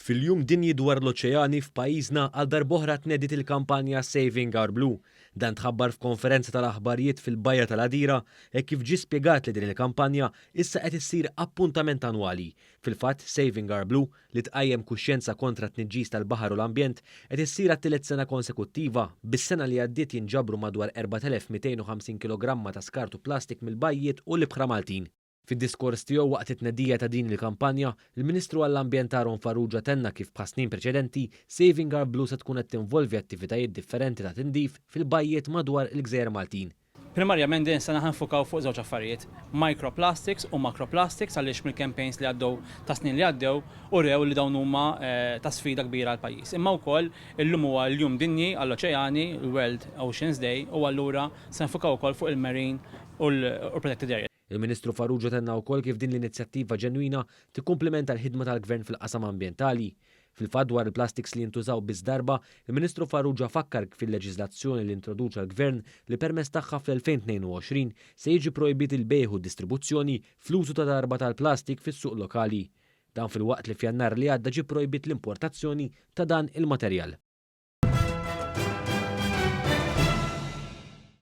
Fil-Jum Dinji dwar l-Oċeani f'pajjiżna għal darb'oħra tnediet il-kampanja Saving Our Blue. Dan tħabbar f'konferenza tal-aħbarijiet fil-Bajja tal-Għadira hekk kif ġie spjegat li din il-kampanja issa qed issir appuntament annwali. Fil-fatt, Saving Our Blue, li tqajjem kuxjenza kontra t-tniġġis tal-baħar u l-ambjent, qed issir għat-tielet sena konsekuttiva, bis-sena li għaddiet jinġabru madwar 4,250 kilogramma ta' skart u plastik mill-bajjiet u l-ibħra Maltin. Fid-diskors tiegħu waqt it-tnedija ta' din il-kampanja, il-Ministru għall-Ambjent Aaron Farrugia tenna kif bħas-snin preċedenti, Saving Our Blue se tkun qed tinvolvi attivitajiet differenti ta' tindif fil-bajjiet madwar il-gżejjer Maltin. Primarjament din is-sena ħa nfukaw fuq żewġ affarijiet, microplastics u macroplastics għaliex mill-campaigns li għaddew ta' snin li għaddew urew li dawn huma ta' sfida kbira għall-pajjiż. Imma wkoll illum huwa l-Jum Dinji għall-Oċeani, il-World Oceans Day, u allura se nfukaw ukoll fuq il-marine u l-protected areas. Il-Ministru Farrugia tenna wkoll kif din l-inizjattiva ġenwina tikkumplimenta l-ħidma tal-Gvern fil-qasam ambjentali. Fil-fatt dwar il-plastiks li jintużaw biss darba, il-Ministru Farrugia fakkar fil-leġiżlazzjoni li introduċa l-Gvern li permezz tagħha fl-2022 se jiġi projbit il-bejgħ u d-distribuzzjoni fl-użu ta' darba tal-plastik fis-suq lokali. Dan filwaqt li f'Jannar li għadda ġie projbit l-importazzjoni ta' dan il-materjal.